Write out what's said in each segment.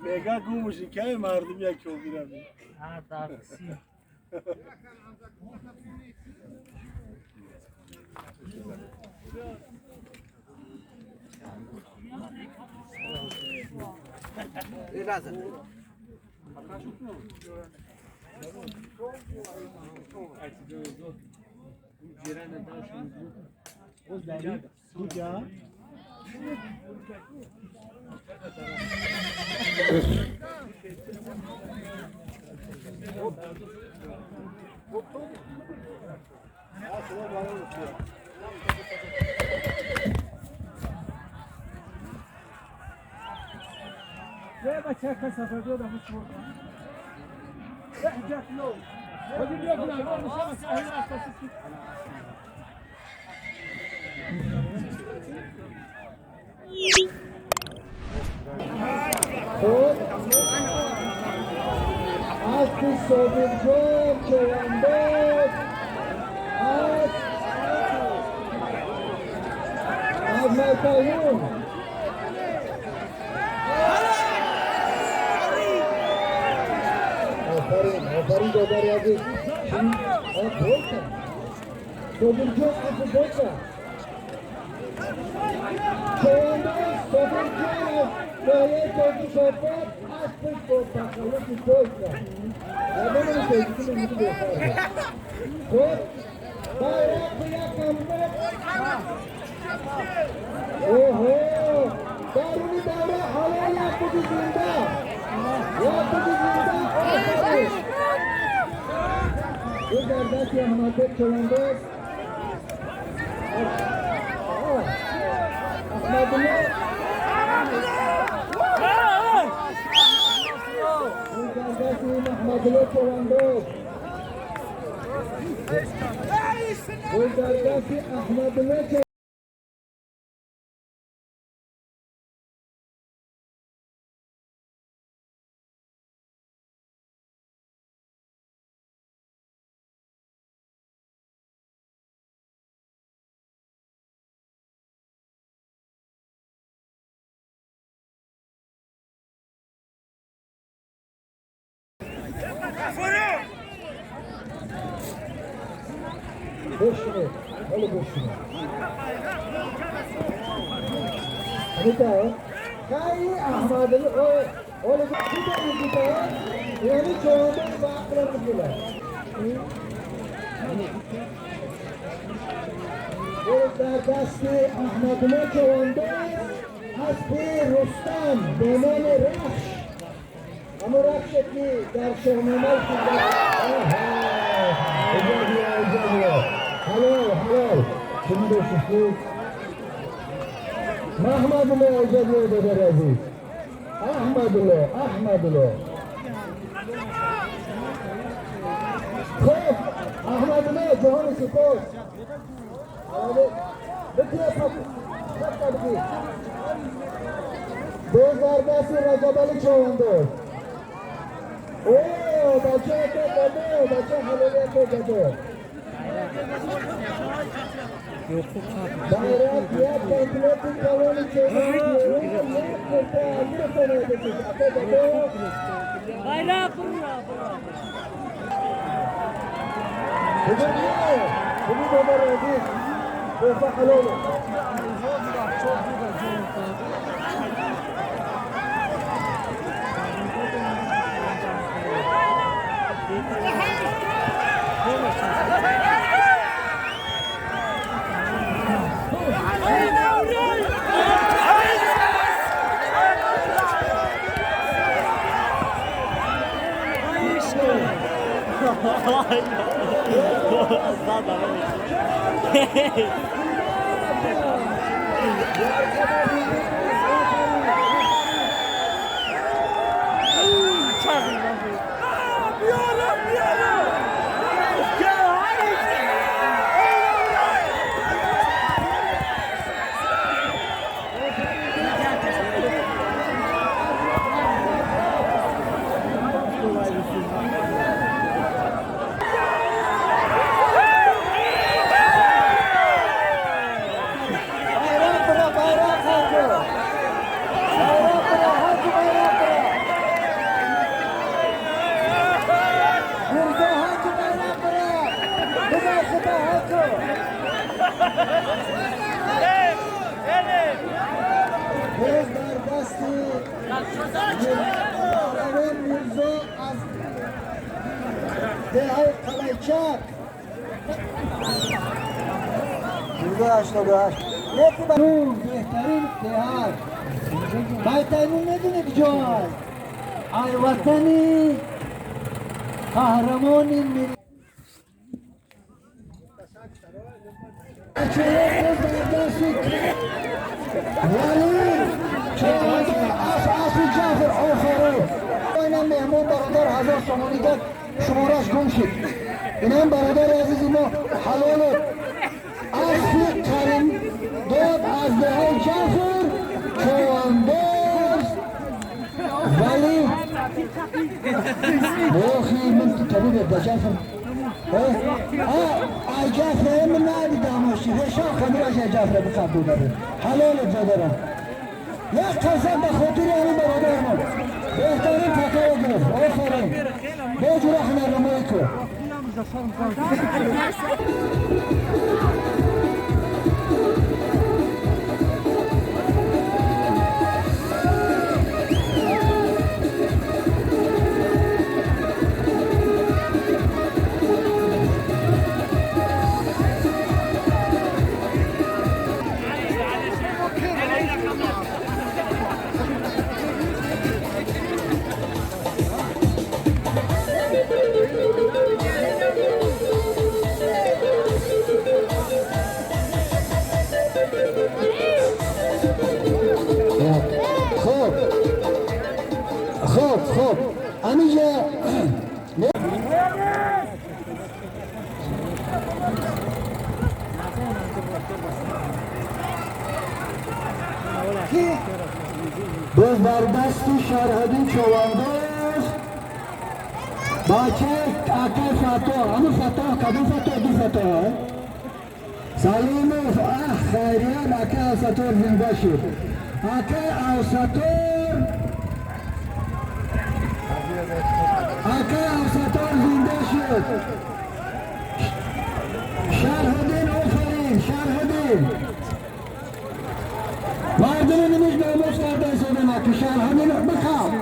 Мега гумуши кай мардум як кобирами. Ҳа, дар си. Куҷа? خب اسب صابرجان چونداز از ملتایون. آفرین آفرین دادر عزیز. گل کرد صابرجان، اسب گل کرد. چونداز صابرجان از ناحیه تاجیک آباد اسبش با تخلص گل کرد. زبان تاجیکی نمی‌دونی بهتر. خب bayrak یک کمپلیت. اوه، درونی دوره حالا یک بودی زنده، یک بودی زنده. آفرین. او در دست احمد چونداز، احمدالله. او در دست احمدالله چونداز. او در دست احمدالله. بشینه، حالا بشینه. همینطور خیلی احمد حالا دیده، یعنی چهارده با عقل میگیره. در دست احمدالله چوانداز اسب رستم به نام رخش، همون رخش که در شاهنامه. حلال حلال شما داشتید محمد الله اجازه دادر عزیز. احمد الله، احمد الله. خب احمد الله جهان سپاس. بگیر بگیر. دو زردست رجب علی چوانداز. اوه، بچه تو داده، بچه حلالی تو داده. bayrak یک کمپلیت کلانی که یک کرده از داده. Bayrak burra burra. ببینید ببینید دادر عزیز، توفه حلاله. Bayrak bura bayrak. دستی پهلوان میرزا از دههای قلعه‌چک 88 یکی بهترین دههای بهترین میدونی کجای ای وطنی قهرمان ملی اینم مهمون برادر 1000 سومانی داد شمارش گم شد. اینم برادر عزیز ما حلال اصل کریم داد از دهه جعفر چوانداز ولی بخی من طبیب جعفر ای جعفر من ندیدم آشی هشام خمیرش جعفر بخواب داره حلال دارم یک قسم به خاطر همین برادر ما بهترین پکای گرفت. آفرین به جور هنرنمایی کن. خب همینجا باز بر دست شرحدین چوانداز بچه اکه فتاح همون فتاح کدوم فتاح دو فتاح سلیموف اه خیریان اکه اوسطور زنده شد اکه اوسطور اکه اوسطور زنده شد. شرحدین آفرین شرحدین مردم نمیش ناموس کرده سودن اکه شرحدین بخواب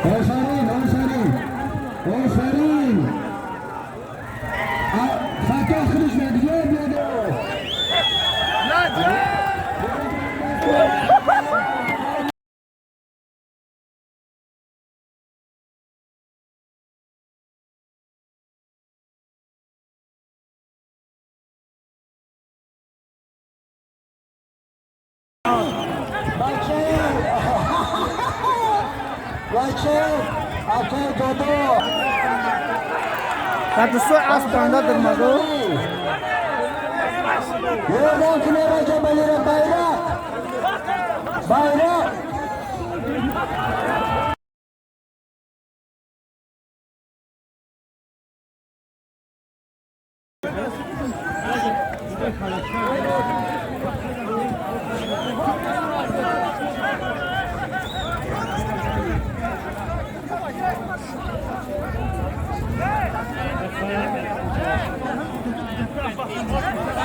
آفرین آفرین آفرین فتاح خودش نگجا بیاده. بچه اکه دادو قد سو اسب در مدو یادم کنه رجب علی را بیرق بیرق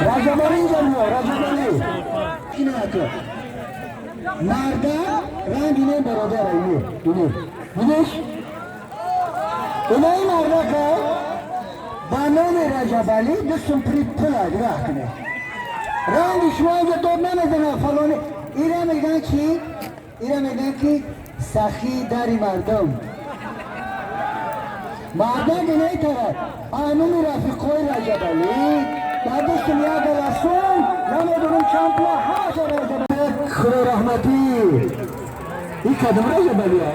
رجب علی جمعه رجب علی اینه اکه مرده رنگ اینه برادر اینه اینه بودش اینه این مرده که با نام رجب علی دستم پرید پلا نگاه کنه رنگ شما اینجا داد نمیزنه فلانه. ایره میگن چی؟ ایره میگن که سخی داری مردم مردم اینه طرف آنون رفیقای رجب علی بعدش یک رسول نمیدونم چند پلا همه رجب علی خدا رحمتی این کدوم رجب علی ها؟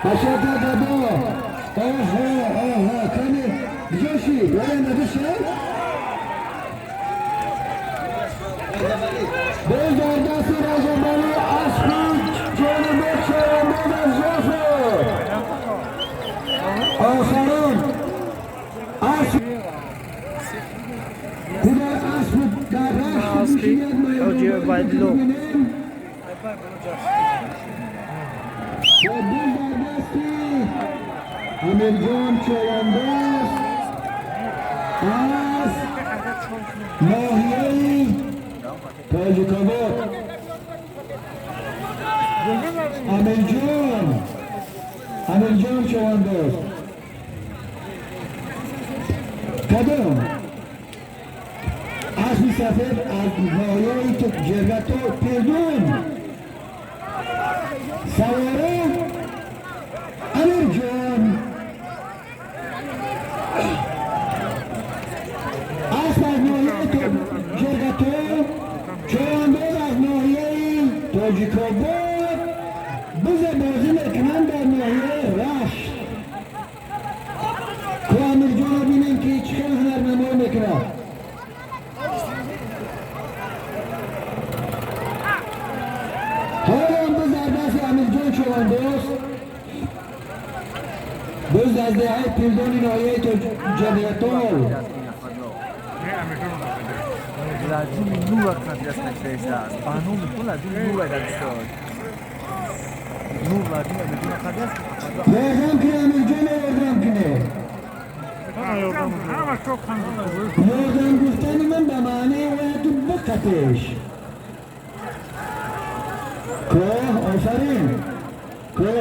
بچه دادا آها آها کنی جوشی ولی ندوشه؟ باز در دست رجب علی اسبی جانب چهارم از جعفر. آفرین اسب حوجي بعد لو امیرجان چوانداز тоҷикобод Амирҷон Амирҷон човандоз кадом аспи сафед аз ноҳияи Ҷиргато Пирдун савора Амирҷон асп аз ноҳияи Ҷиргато човандоз аз ноҳияи Тоҷикобод биза бозӣ мекунанд дар ноҳияи Рашт. Ко Амирҷонро бинем ки чӣ хел ҳунарнамоӣ мекунад. Ҳоло биз дар дасти Амирҷон човандоз биз аз деҳаи Пирдони ноҳияи Ҷамиятол. Ёрдам кунед Амирҷон, ёрдам кунед. Ёрдам гуфтани ман ба маънии ояд биқатеш. Коҳ офарин, коҳ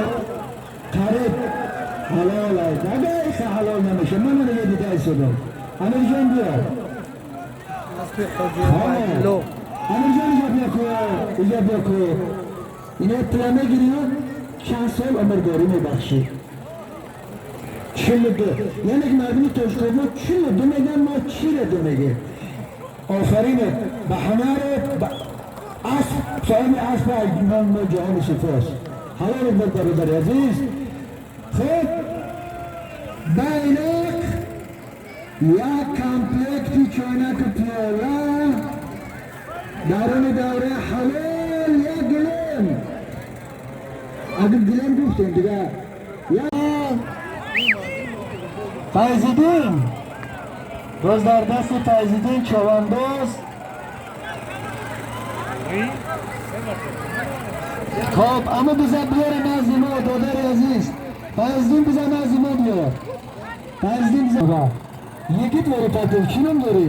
қариб ҳалол аст. Агар иха ҳалол намешавад, ман дига дида истодам. Амирҷон биё. Амирҷон иҷа биё ко, иҷа биё ко. Ино пула мегирию чанд сол умрдорӣ мебахшӣ. 42. Яъне ки мардуми Тоҷикобод 42 мегӯянд, мо 42 мегӯем. Офаринет ба ҳунарет, асп соҳиби асп мо ҷаҳони сипос. Ҳалолет бод бародари азиз. Хуб, байрақ як комплекти чойнаку пиёла даруни давраи ҳалол як гилем. Агар гилем гуфтем дига Файзиддин боз дар дасти Файзиддин човандоз. Хоб, аммо биза биёре назди мо, додари азиз. Файзиддин биза назди мо биёр. Файзиддин биза. Йигит вори партоф, чӣ ном дорӣ?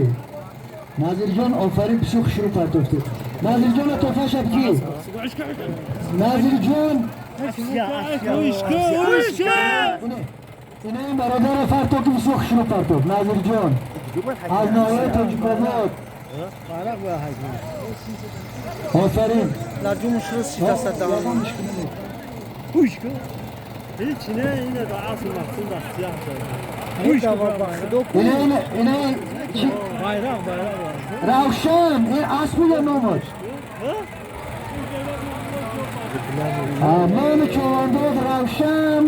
Назирҷон, офарин, бисёр хушрӯ партофтӣ. Назирҷона тофашаб кӣ? Назирҷон инаи бародари фартоф ки бисёр хушрӯ партоф. Назирҷон аз ноҳияи Тоҷикобод. Офарин. Равшан, ин асп буд ё номаш? Номи човандоз Равшан.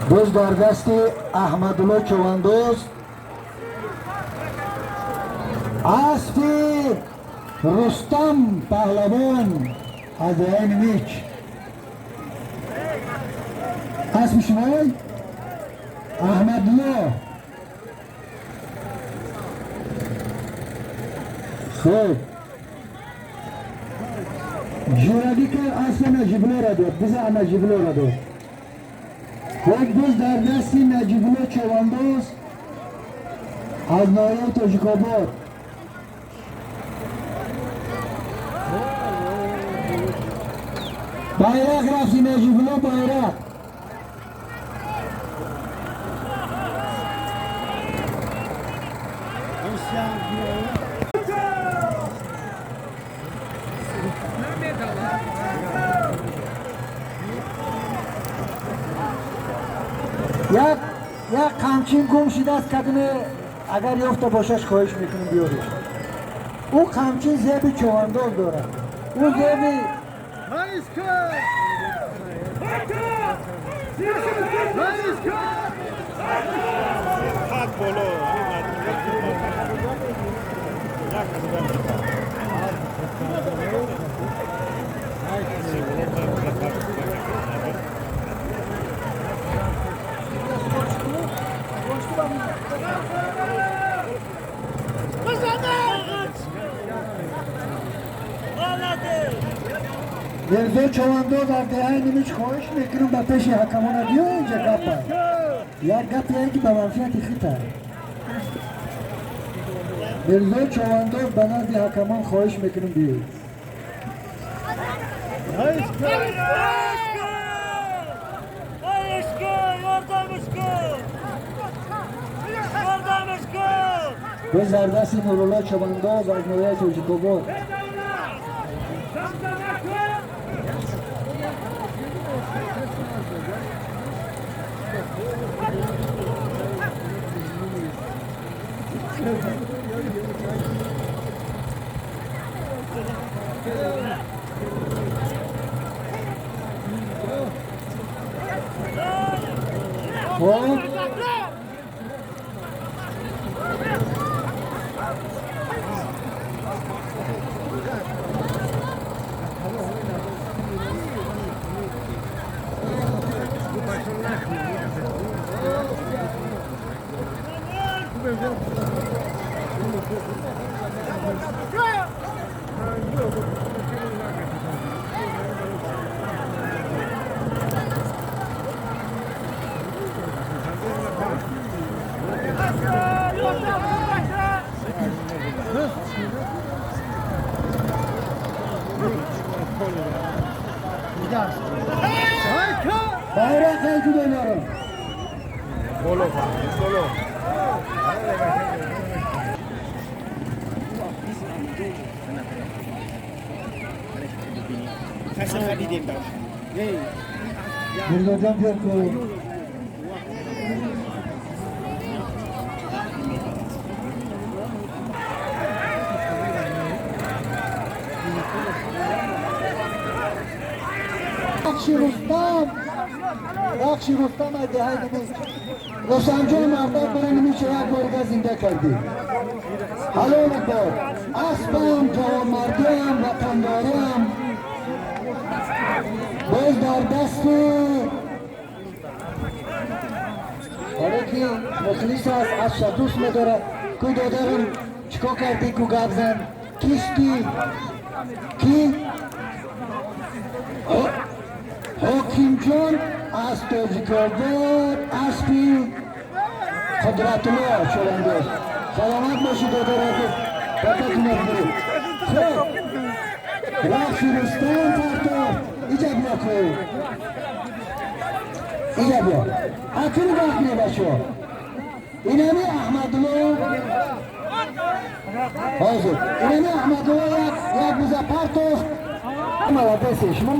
Боз дар дасти Аҳмадулло човандоз аспи Рустам паҳлавон аз деҳаи Мич. Аспи шумой Аҳмадулло. Хуб, ҷурагӣ кард, аспи Наҷиблоро дод, биза Наҷиблоро дод. Хуб, боз дар дасти Наҷибулло човандоз аз ноҳияи Тоҷикобод. Байрақ рафти Наҷибулло, байрақ. Як қамчин гум шудааст, кадоме агар ёфта бошаш, хоҳиш мекунем, биёред. Ӯ қамчин зеби човандоз дорад, ӯ зеби Мирзо Човандоз аз деҳаи Нимич, хоҳиш мекунам, ба пеши ҳакамона биё. Инҷа гапа, як гапе ки ба манфиати хита. Мирзо Човандоз, ба назди ҳакамон хоҳиш мекунам, биёед. Боз дар дасти Нурулло Човандоз аз ноҳияи Тоҷикобод. Хоб, байрақ ҳайку донорам. Боло, боло. Мирзоҷон, биёр ку. Рахши Рустам, Рахши Рустам аз деҳаи Нимич. Рустамҷон, мардак барои Нимич як борига зинда кардӣ, ҳалолат бод. Аспам, ҷавонмардиам, ватандориам. Боз дар дасти оре ки мухлис аст, асша дӯст медорад. Ку додарам, чикор кардӣ? Ку гап зан, кисти ки? Ҳокимҷон аз Тоҷикобод, аспи Қудратулло Човандоз. Саломат бошӣ, додар азиз, бакатунат буред. Хуб, Рахши Рустам партофт. Иҷа биё ку, иҷа биё. Акун нигоҳ кунед, бачаҳо, инами Аҳмадулло ҳозир, инами Аҳмадулло як буза партофт. Молодец е, шумо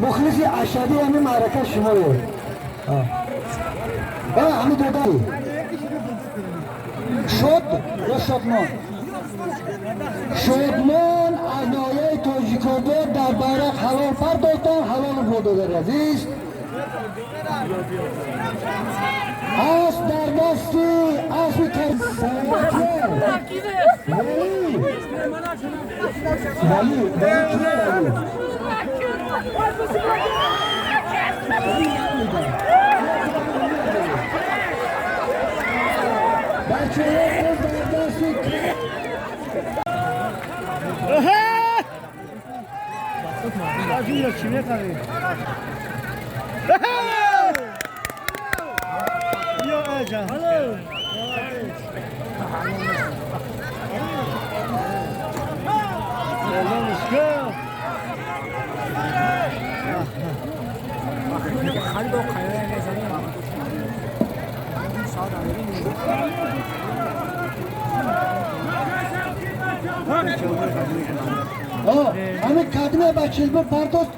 мухлиси ашадии ҳамин маърака шумое. Ҳамин додари шод ё Шодмон, Шодмон аз ноҳияи Тоҷикобод дар байрақ ҳалол пардохтан. Ҳалолу бо, додари азиз. Асп дар дасти аспи Вали, Вали, Вали киё, Вали? Бачаҳо, боз дар дасти Чӣ мехарӣ? Биё, аҷан. Ҳамин кадме ба чилбу пардост.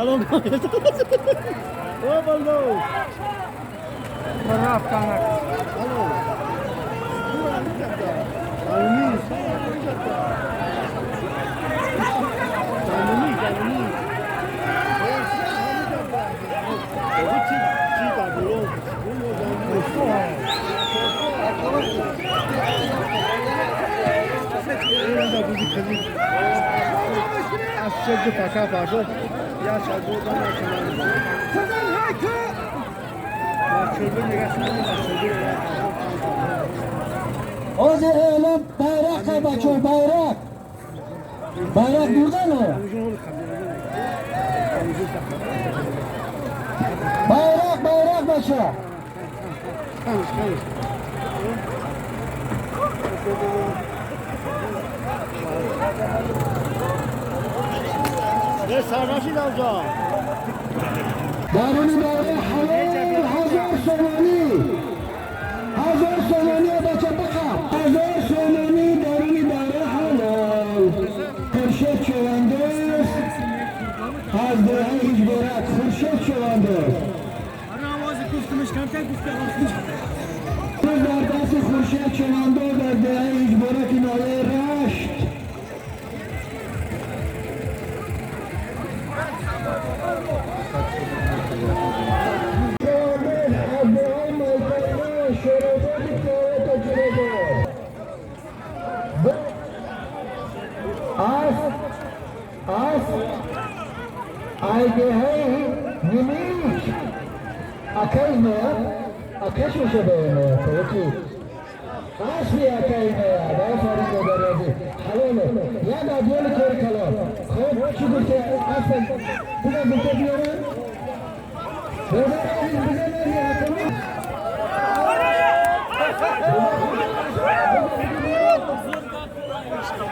Салом. О, балдо. Oz e'lon bayroq bacho bayroq. Bayroq burdan o. Bayroq bayroq bacho. Ne sarraşın amca. Daruni bayroq halol 1000 somoni. 1000 somoni bacho baqa. 1000 somoni daruni bayroq halol. Xurshid Cho'vandoz az deha ijborat Xurshid Cho'vandoz. در دست خورشید چماندار در دهه اجبارت نایه رشت. از آیدهه نیمیش اکی میاد اکش میشه به میاد یکی اصلی اکی میاد آفرین دریازی حلاله یک ادیال کار کلام. خب چی گفته اصلا بگم گفته بیارن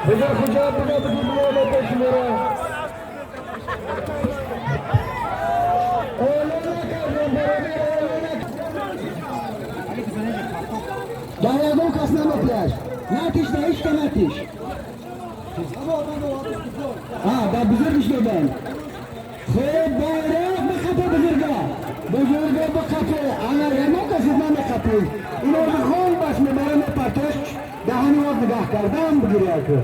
بزن کجا بگم بگو بیارن پیش میره. در یگان کس نمپیش نتیش نه هیچ که نتیش در بزرگش دادن. خب bayroq بخطه بزرگا بزرگا بخطه انا یگان کسی نمیخطه اینا رو خون بس میبره میپرتش دهنی وقت نگاه کردم بگیری که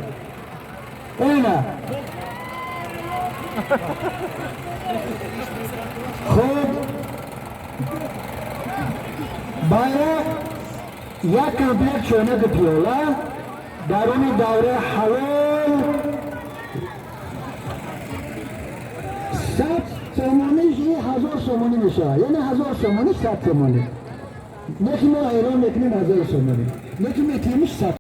اینا. خب bayroq یک کمپلک چونه پیاله درون دوره حلال 100 سومانیش 1000 سومانی میشه، یعنی 1000 سومانی 100 سومانی. نکی ما اعلام میکنیم 1000 سومانی، نکی میتیمش 100.